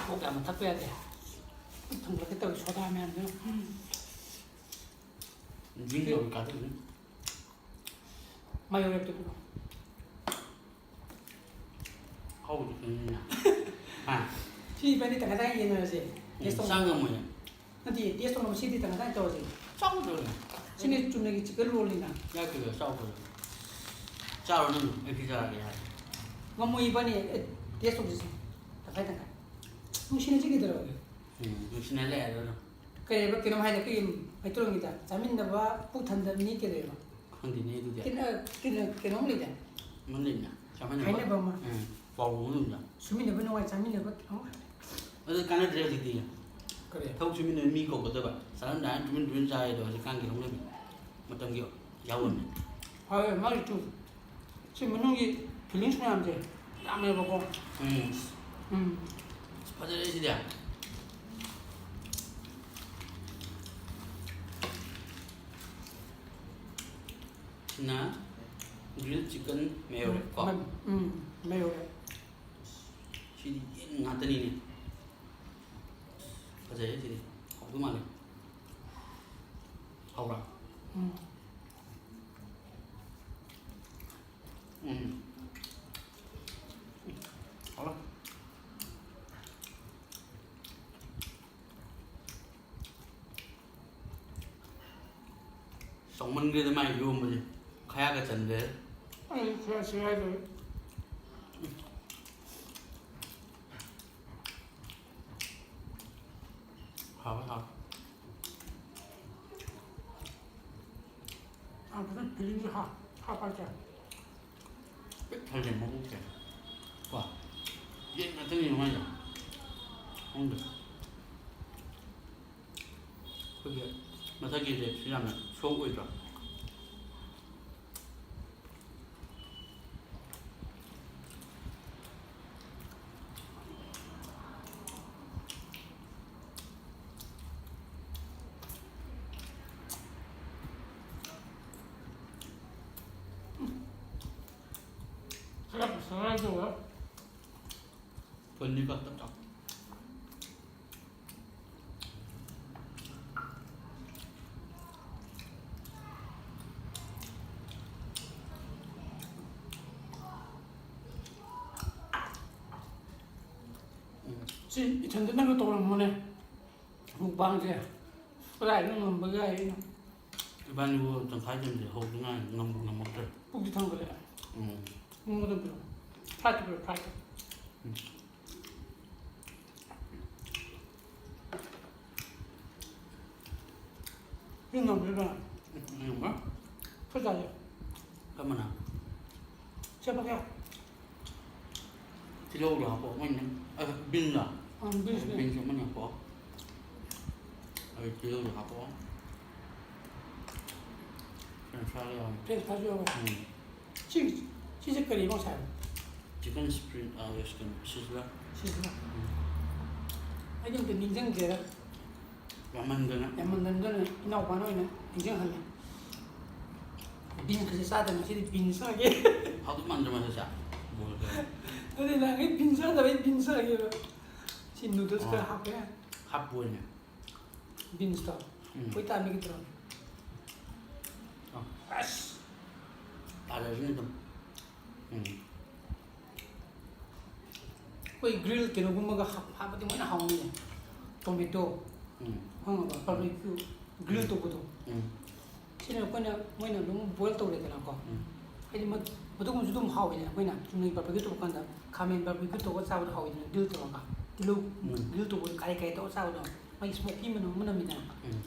ꯀꯣꯛ ꯌꯥꯝꯅ ꯊꯛꯄ ꯌꯥꯗꯦ꯫ ꯄꯨꯛ ꯊꯟꯒꯠꯂꯛꯀꯦ ꯇꯧꯋꯤ, ꯁꯣꯗꯥ ꯃꯌꯥꯝꯗꯨꯅ꯫ ꯗ꯭ꯔꯤꯡ ꯇꯧꯔꯤ ꯀꯥꯟꯗ ꯑꯗꯨꯝ꯫ ꯃꯥꯏ ꯋꯦꯞꯇꯨ ꯄꯨꯔꯛꯑꯣ꯫ ꯍꯧꯗꯤ ꯈꯪꯉꯤꯅ꯫ ꯍꯥ? ꯁꯤ ꯏꯕꯥꯅꯤ ꯇꯪꯈꯥꯏ ꯇꯪꯈꯥꯏ ꯌꯦꯟꯅꯔꯁꯦ꯫ ꯎꯝ, ꯇꯦꯁ ꯇꯧ-, ꯆꯥ ꯉꯝꯃꯣꯏꯌꯦ꯫ ꯅꯠꯇꯦ, ꯇꯦꯁ ꯇꯧꯅꯕ ꯁꯤꯗꯤ ꯇꯪꯈꯥꯏ ꯇꯪꯈꯥꯏ ꯇꯧꯔꯁꯦ꯫ ꯆꯥꯎꯗ꯭ꯔꯣ? ꯁꯤꯅ ꯆꯨꯝꯅꯒꯤ ꯆꯤꯛꯀꯟ ꯔꯣꯜꯅꯤꯅ꯫ ꯌꯥꯏ, ꯀꯩꯗꯧꯔꯦ? ꯆꯥꯎ ꯀꯩꯗꯧꯔꯦ? ꯆꯥꯔꯣ ꯅꯪ, ꯑꯩ ꯄꯤꯖꯔꯒꯦ ꯌꯥꯔꯦ꯫ ꯉꯝꯃꯣꯏ ꯏꯕꯥꯅꯤ꯫ ꯑꯦ, ꯇꯦꯁ ꯇꯧꯁꯤꯁꯦ꯫ ꯇꯪꯈꯥꯏ ꯇꯪꯈꯥꯏ꯫ ꯅꯨꯡꯁꯤꯅꯁꯤ ꯀꯩꯗꯧꯔꯒꯦ? ꯎꯝ, ꯅꯨꯡꯁꯤꯅ ꯂꯩꯔꯦ ꯑꯗꯨꯝ꯫ ꯀꯩꯑꯕ, ꯀꯩꯅꯣꯝ ꯍꯥꯏꯅ ꯑꯩꯈꯣꯏꯒꯤ ꯃꯩꯇꯩꯂꯣꯟꯒꯤꯗ ꯆꯥꯃꯤꯟꯅꯕ ꯄꯨꯛ ꯊꯟꯗꯕꯅꯤ ꯀꯩꯗꯧꯑꯕ? ꯈꯪꯗꯦꯅꯦ ꯑꯗꯨꯗꯤ꯫ ꯀꯩꯅꯣ, ꯀꯩꯅꯣ, ꯀꯩꯅꯣꯝ ꯂꯩꯗꯥꯏ? ꯑꯃ ꯂꯩꯅ, ꯆꯥꯃꯤꯟꯅꯕ꯫ ꯍꯥꯏꯅꯕ ꯑꯃ꯫ ꯎꯝ, ꯄꯥꯎꯔꯧ ꯑꯃ ꯂꯩꯅ꯫ ꯁꯨꯃꯤꯟꯅꯕ ꯅꯨꯡꯉꯥꯏ, ꯆꯥꯃꯤꯟꯅꯕ ꯀꯩꯅꯣꯝ ꯍꯥꯏ꯫ ꯑꯗꯨ ꯀꯥꯟꯅꯗ꯭ꯔꯦ ꯍꯧꯖꯤꯛꯇꯤ꯫ ꯀꯔꯤ? ꯊꯕꯛ ꯁꯨꯃꯤꯟꯅꯕ ꯃꯤ ꯀꯧꯒꯗꯕ꯫ ꯆꯥꯔꯝꯗꯥꯏ ꯇꯨꯃꯤꯟ ꯇꯨꯃꯤꯟ ꯆꯥꯏꯗꯣ ꯍꯧꯖꯤꯛꯀꯥꯟꯒꯤ ꯍꯧꯅꯕꯤ꯫ ꯃꯇꯝꯒꯤ ꯌꯥꯎꯔꯝꯃꯦ꯫ ꯍꯣꯏ, ꯃꯥꯒꯤ ꯇꯨ꯫ ꯁꯤ ꯃꯅꯨꯡꯒꯤ feelings ꯃꯌꯥꯝꯁꯦ ꯌꯥꯝꯃꯦꯕꯀꯣ꯫ ꯎꯝ꯫ ꯎꯝ꯫ ꯐꯖꯔꯦ ꯁꯤꯗꯤ꯫ ꯁꯤꯅ grill chicken ꯃꯌꯣꯔꯦ ꯀꯣ꯫ ꯎꯝ, ꯎꯝ, ꯃꯌꯣꯔꯦ꯫ ꯁꯤꯗꯤ ꯌꯦꯟ ꯉꯥꯛꯇꯅꯤꯅꯦ꯫ ꯐꯖꯩꯌꯦ ꯁꯤꯗꯤ꯫ ꯍꯥꯎꯗꯧ ꯃꯥꯜꯂꯦ꯫ ꯍꯥꯎꯕ꯭ꯔꯥ? ꯎꯝ꯫ ꯎꯝ꯫ ꯍꯥꯎꯔꯦ꯫ ꯆꯥꯎꯃꯟꯈ꯭ꯔꯦꯗ ꯃꯥꯏ ꯏꯔꯣꯝꯕꯁꯦ꯫ ꯈꯌꯥꯒ ꯆꯟꯗ꯭ꯔꯦ꯫ ꯑꯩ ꯈꯔ ꯁꯦꯒꯥꯏꯗꯧꯔꯦ꯫ ꯍꯥꯎꯋꯦ, ꯍꯥꯎꯋꯦ꯫ ꯌꯥꯝ ꯐꯖꯅ filling ꯁꯦ ꯍꯥꯞ-, ꯍꯥꯞꯄ ꯍꯥꯏꯇꯥꯔꯦ꯫ ꯄꯤꯛ ꯊꯜꯂꯦ ꯃꯀꯣꯛꯁꯦ꯫ ꯀꯣ? ꯌꯦꯟ ꯉꯥꯛꯇꯅꯤ ꯃꯥꯏꯁꯦ꯫ ꯈꯪꯗꯦ꯫ ꯑꯩꯈꯣꯏꯒꯤ ꯃꯊꯛꯀꯤ ꯔꯦꯞꯁꯤ ꯌꯥꯝꯅ soft ꯑꯣꯏꯗ꯭ꯔꯣ? ꯈꯔ ꯁꯅꯥ ꯇꯧꯔ꯫ ꯊꯨꯝꯅꯤꯀꯣ, ꯇꯞ ꯇꯞ꯫ ꯁꯤ ꯏꯊꯟꯗꯅꯒ ꯇꯧꯔꯝꯃꯣꯅꯦ, ꯃꯨꯛꯕꯥꯡꯁꯦ꯫ ꯀꯗꯥꯏꯗ ꯉꯝꯕꯒꯦ ꯍꯥꯏ ꯑꯩꯅ꯫ ꯏꯕꯥꯅꯤꯕꯨ ꯇꯪꯈꯥꯏ ꯆꯟꯗ꯭ꯔꯤ, ꯍꯧꯗ ꯉꯥꯏꯔꯤ, ꯉꯝꯕꯨ ꯉꯝꯃꯛꯇ꯭ꯔꯦ꯫ ꯄꯨꯛꯇꯤ ꯊꯟꯒꯠꯂꯛꯑꯦ꯫ ꯎꯝ꯫ ꯃꯣꯃꯣꯗꯣ ꯄꯤꯔꯛꯑꯣ꯫ ꯐ꯭ꯔꯥꯏꯠꯇꯣ ꯄꯤꯔꯛꯑꯣ, ꯐ꯭ꯔꯥꯏꯠꯇꯣ꯫ ꯎꯝ꯫ ꯁꯤ ꯉꯝꯗ꯭ꯔꯦ ꯀꯅꯥ? ꯎꯝ, ꯉꯝꯃꯣꯏ꯫ ꯑꯩꯈꯣꯏ ꯆꯥꯁꯦ꯫ ꯀꯔꯝꯕꯅ? ꯁꯦ ꯄꯥꯛꯀꯦ꯫ ꯇꯤꯜꯍꯧꯗꯣ ꯍꯥꯞꯄꯣ, ꯃꯣꯏꯅ꯫ ꯑ, ꯕꯤꯟꯁꯂꯣ? ꯑꯪ, ꯕꯤꯟꯁꯅꯦ꯫ ꯕꯤꯟꯁ ꯑꯃꯅꯤ ꯍꯥꯞꯄꯣ꯫ ꯑꯗꯨ ꯇꯤꯜꯍꯧꯗꯣ ꯍꯥꯞꯄꯣ꯫ French fry ꯌꯥꯎꯔꯦ꯫ French fry ꯌꯥꯎꯔꯦ꯫ ꯎꯝ꯫ ꯁꯤ, ꯁꯤꯁꯦ ꯀꯔꯤꯅꯣ ꯉꯁꯥꯏ? Chicken spring, ꯑ, ꯀꯩꯅꯣ, Sizzler꯫ Sizzler꯫ ꯎꯝ꯫ ꯑꯩꯗꯤ ꯑꯝꯇ ꯅꯤꯡꯁꯤꯡꯗ꯭ꯔꯦꯗ꯫ ꯌꯥꯝꯃꯟꯗꯅ꯫ ꯌꯥꯝꯃꯟꯗꯅ ꯏꯅꯥꯎꯄꯥꯅ ꯑꯣꯏꯅ ꯅꯤꯡꯁꯤꯡꯍꯜꯂꯦ꯫ ꯕꯤꯟꯁꯀꯁꯦ ꯆꯥꯗꯕ ꯉꯁꯤꯗꯤ ꯕꯤꯟꯁ ꯆꯥꯒꯦ꯫ ꯍꯥꯎꯗꯧ ꯃꯥꯟꯗ꯭ꯔꯣ ꯃꯁꯛꯁꯦ? ꯃꯣꯏꯒ꯫ ꯑꯗꯨꯗꯤ ꯅꯍꯥꯟꯈꯩ ꯕꯤꯟꯁ ꯆꯥꯗꯕ ꯑꯩ ꯕꯤꯟꯁ ꯆꯥꯒꯦꯕ꯫ ꯁꯤ ꯅꯨꯗꯜꯁ ꯈꯔ ꯑꯣ꯫ ꯍꯥꯞꯄꯦ꯫ ꯍꯥꯞꯄꯣꯏꯅꯦ꯫ ꯕꯤꯟꯁꯇꯣ꯫ ꯎꯝ꯫ ꯑꯩꯈꯣꯏ ꯇꯥꯟꯅꯈꯤꯗ꯭ꯔꯣ? ꯑꯣ꯫ ꯑꯁ! ꯇꯥꯖꯔꯁꯅꯤ ꯑꯗꯨꯝ꯫ ꯎꯝ꯫ ꯑꯩꯈꯣꯏ ꯒ꯭ꯔꯤꯜ ꯀꯩꯅꯣꯒꯨꯝꯕꯒ ꯍꯥꯞ-, ꯍꯥꯞꯄꯗꯤ ꯃꯣꯏꯅ ꯍꯥꯎꯅꯤꯅꯦ꯫ ꯇꯣꯃꯦꯇꯣ꯫ ꯎꯝ꯫ ꯈꯪꯉꯕ? ꯕꯥꯔꯕꯤꯀ꯭ꯌꯨ ꯒ꯭ꯔꯤꯜ ꯎꯝ꯫ ꯇꯧꯕꯗꯣ꯫ ꯎꯝ꯫ ꯁꯤꯅ ꯑꯩꯈꯣꯏꯅ, ꯃꯣꯏꯅ ꯑꯗꯨꯝ ꯕꯣꯏꯜ ꯇꯧꯔꯦꯗꯅꯀꯣ꯫ ꯎꯝ꯫ ꯍꯥꯏꯗꯤ ꯃ-, ꯃꯗꯨꯒꯨꯝꯕꯁꯨ ꯑꯗꯨꯝ ꯍꯥꯎꯋꯤꯗꯅ ꯑꯩꯈꯣꯏꯅ ꯆꯨꯝꯅꯒꯤ ꯕꯥꯔꯕꯤꯀ꯭ꯌꯨ ꯇꯧꯕ ꯀꯥꯟꯗ ꯈꯥꯃꯦꯟ ꯕꯥꯔꯕꯤꯀ꯭ꯌꯨ ꯇꯧꯔꯒ ꯆꯥꯕꯗꯣ ꯍꯥꯎꯋꯤꯗꯅ ꯒ꯭ꯔꯤꯜ ꯇꯧꯔꯒ꯫ ꯇꯤꯜꯍꯧ ꯎꯝ꯫ ꯒ꯭ꯔꯤꯜ ꯇꯧꯕꯗꯣ ꯈꯥꯔꯤ ꯈꯥꯔꯤ ꯇꯧꯔꯒ ꯆꯥꯕꯗꯣ꯫ ꯃꯥꯒꯤ ꯁ꯭ꯃꯣꯀꯤ ꯃꯅꯝ ꯑꯃ ꯅꯝꯃꯤꯗꯅ꯫ ꯎꯝ꯫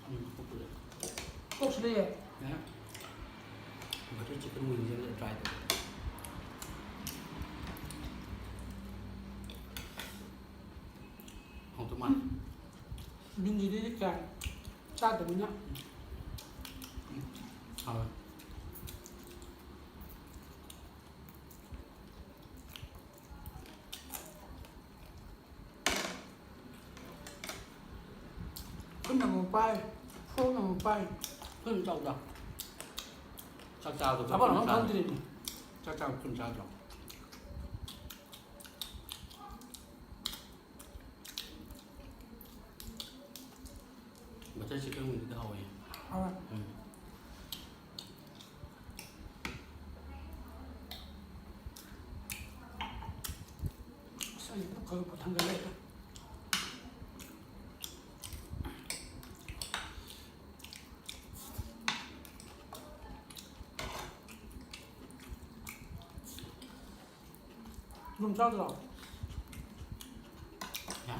ꯎꯝ, ꯀꯣꯛꯁꯤꯗ ꯌꯥꯏ꯫ ꯑꯦ? Butter chicken wings ꯑꯃ try ꯇꯧ꯫ ꯍꯥꯎꯗꯧ ꯃꯥꯜꯂꯦ꯫ ꯕꯤꯟꯁꯤꯗꯤ ꯀꯌꯥ ꯆꯥꯗꯕꯅꯤꯅ꯫ ꯎꯝ, ꯍꯥꯎꯋꯦ꯫ ꯈꯨꯠꯅ ꯑꯃꯨꯛ ꯄꯥꯏ, ꯐꯣꯔꯛꯅ ꯑꯃꯨꯛ ꯄꯥꯏ꯫ ꯈꯨꯠꯅ ꯆꯥꯎꯗ꯫ ꯆꯥꯛ ꯆꯥꯕꯗꯣ ꯆꯥꯐꯝ ꯑꯃ ꯈꯨꯠꯅ ꯆꯥ-, ꯈꯪꯗ꯭ꯔꯤꯅꯦ꯫ ꯆꯥꯛ ꯆꯥꯕ ꯈꯨꯠꯅ ꯆꯥꯗ꯭ꯔꯣ? Butter chicken ꯒꯨꯝꯕꯗꯤ ꯍꯥꯎꯋꯦ꯫ ꯍꯥꯎꯋꯦ꯫ ꯎꯝ꯫ ꯈꯔ ꯄꯨꯊꯥꯡꯒꯠꯂꯦ꯫ ꯑꯗꯨꯝ ꯆꯥꯗ꯭ꯔꯣ? ꯌꯥ꯫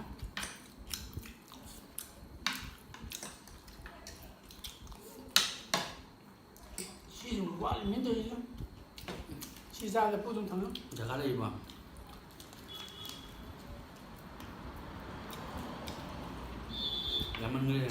ꯁꯤꯁꯨ ꯋꯥꯠꯂꯤꯃꯤꯅ ꯇꯧꯔꯤꯁꯦ꯫ ꯁꯤ ꯆꯥꯗ ꯄꯨꯛ ꯑꯗꯨꯝ ꯊꯟꯅ꯫ ꯗꯔꯀꯥꯔ ꯂꯩꯔꯤꯕꯣ? ꯌꯥꯝꯃꯟꯈ꯭ꯔꯦ꯫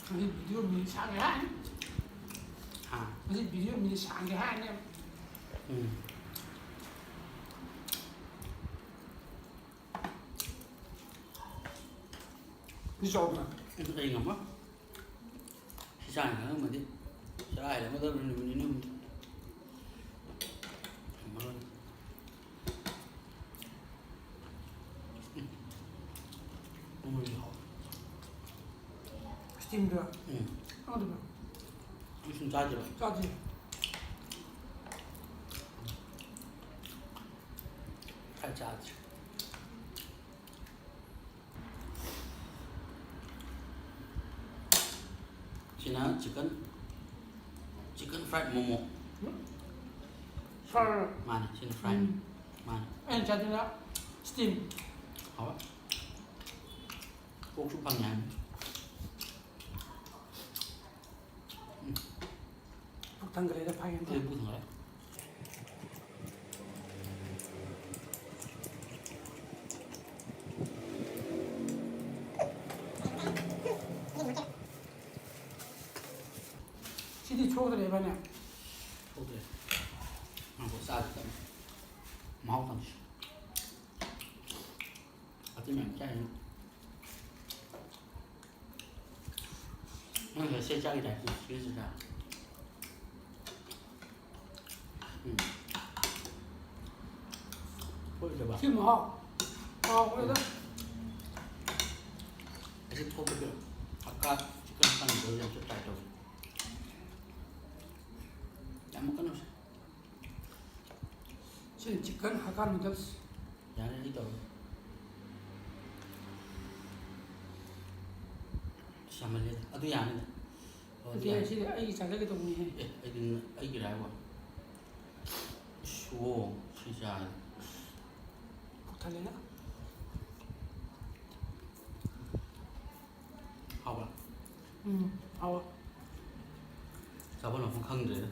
ꯉꯁꯤ video ꯃꯤꯅꯤꯠ ꯁꯥꯡꯒꯦ ꯍꯥꯏꯅꯤ꯫ ꯍꯥ? ꯉꯁꯤ video ꯃꯤꯅꯤꯠ ꯁꯥꯡꯒꯦ ꯍꯥꯏꯅꯤ꯫ ꯎꯝ꯫ ꯁꯤ ꯆꯥꯎꯕ꯭ꯔꯥ? ꯑꯗꯨ ꯑꯩ ꯉꯝꯃꯣꯏ꯫ ꯁꯤ ꯆꯥꯅꯤ ꯈꯪꯉꯝꯃꯗꯤ ꯆꯔꯥ ꯍꯦꯜꯂꯝꯒꯗꯕꯅꯤ ꯅꯨꯃꯤꯠ ꯅꯤꯅꯤ ꯍꯨꯝꯅꯤ꯫ ꯉꯝꯃꯔꯣꯏ꯫ ꯎꯝ꯫ ꯎꯝ, ꯍꯥꯎꯋꯦ꯫ Steamꯗꯨꯔꯥ? ꯎꯝ꯫ ꯑꯃꯗꯨꯔꯥ? ꯑꯩ ꯁꯨꯝ ꯆꯥꯗꯦꯕ꯫ ꯆꯥꯗꯦ꯫ ꯈꯔ ꯆꯥꯗ꯭ꯔꯤ꯫ ꯁꯤꯅ chicken, chicken fried momo꯫ ꯎꯝ? Fry꯫ ꯃꯥꯅꯦ, ꯁꯤꯅ fry꯫ ꯎꯝ꯫ ꯃꯥꯅꯦ꯫ ꯑꯩꯅ ꯆꯥꯗꯣꯏꯅ steam꯫ ꯍꯥꯎꯋꯦ꯫ ꯄꯣꯛꯁꯨ ꯐꯪꯉꯦ ꯍꯥꯏꯕꯅꯤ꯫ ꯎꯝ꯫ ꯄꯨꯛ ꯊꯟꯈ꯭ꯔꯦꯗ, ꯐꯥꯏꯒꯟꯗꯤ꯫ ꯑꯩ ꯄꯨꯛ ꯊꯟꯈ꯭ꯔꯦ꯫ ꯁꯤꯗꯤ ꯁꯣꯛꯇ꯭ꯔꯦ ꯏꯕꯥꯅꯤ꯫ ꯁꯣꯛꯇ꯭ꯔꯦ꯫ ꯉꯥꯏꯈꯣ, ꯆꯥꯁꯤ ꯇꯞꯅ꯫ ꯃꯍꯥꯎ ꯇꯪꯁꯤ꯫ ꯑꯇꯩ ꯃꯌꯥꯝ ꯆꯥꯏ꯫ ꯅꯪ ꯉꯁꯤ ꯆꯥꯈꯤꯗꯥꯏ? ꯁꯤꯁꯤꯗ꯫ ꯎꯝ꯫ ꯊꯤ ꯃꯍꯥꯎ꯫ ꯍꯥꯎꯈ꯭ꯔꯦꯗ꯫ ꯑꯁꯤ ꯊꯣꯛꯄꯗꯣ ꯍꯛꯀꯥ ꯆꯤꯛꯀꯟ ꯇꯟꯗꯣ ꯑꯝꯇ ꯇ꯭ꯔꯥꯏ ꯇꯧꯁꯦ꯫ ꯌꯥꯝ ꯀꯟꯅ ꯁꯤ ꯆꯤꯛꯀꯟ ꯍꯛꯀꯥ ꯅꯨꯗꯜꯁ꯫ ꯌꯥꯔꯦ, ꯑꯩ ꯇꯧꯔꯦ꯫ ꯑꯁ, ꯌꯥꯝꯃꯜꯂꯦꯗ꯫ ꯑꯗꯨ ꯌꯥꯅꯤꯗ꯫ ꯑꯣ, ꯑꯗꯨ ꯅꯠꯇꯦ, ꯌꯥꯅꯤ꯫ ꯁꯤꯗꯤ ꯑꯩꯒꯤ ꯆꯥꯖꯒꯦ ꯇꯧꯕꯅꯤꯍꯦ꯫ ꯑꯦ, ꯑꯩꯗꯤ ꯑꯩꯒꯤꯔꯥ ꯍꯥꯏꯕ? ꯁꯣ, ꯁꯤ ꯆꯥꯔꯦ꯫ ꯄꯨꯛ ꯊꯜꯂꯦꯗ꯫ ꯍꯥꯎꯕ꯭ꯔꯥ? ꯎꯝ, ꯍꯥꯎꯋꯦ꯫ ꯆꯥꯐꯝ ꯂꯥꯛꯐꯝ ꯈꯪꯗ꯭ꯔꯦꯗ꯫